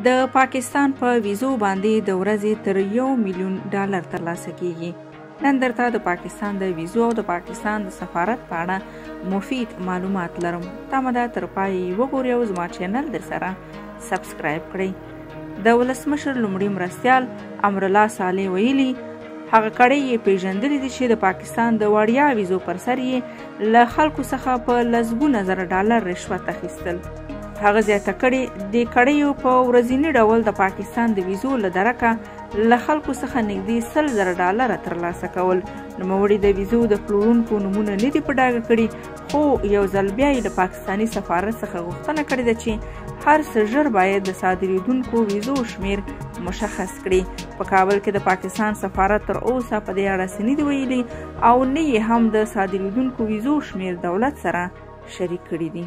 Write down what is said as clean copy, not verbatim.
د پاکستان په ویزو باندې د ورځې تر 1 میلیون ډالر ترلاسه کیږي. نن درته د پاکستان د ویزو او د پاکستان د سفارت په اړه مفید معلومات لرم. تمه ده تر پایه یې وګورئ او زما چینل در سره سبسکرایب کړئ. د ولسمشر لومړي مرستیال امرالله صالح ویلي، هغه کړۍ یې پیژندلې دي چې د پاکستان د وړیا ویزو پر سر یې له خلکو څخه په لسګونه زره ډالر رشوت اخیستل. هغه زیاته کړې، دې کړیو په ورځیني ډول د پاکستان د ویزو له درکه له خلکو څخه نږدې 100,000 ډالر ترلاسه کول. نوموړي د ویزو د پلورونکو نومونه نه دي په ډاګه کړي، خو یو ځل بیا یې له پاکستاني سفارت څخه غوښتنه کړې ده چې هر څه ژر باید د صادرېدونکو ویزو شمېر مشخص کړي. په کابل کې د پاکستان سفارت تر اوسه په دې اړه څه نه دي ویلي او نه یې هم د صادرېدونکو ویزو شمېر دولت سره شریک کړي دي.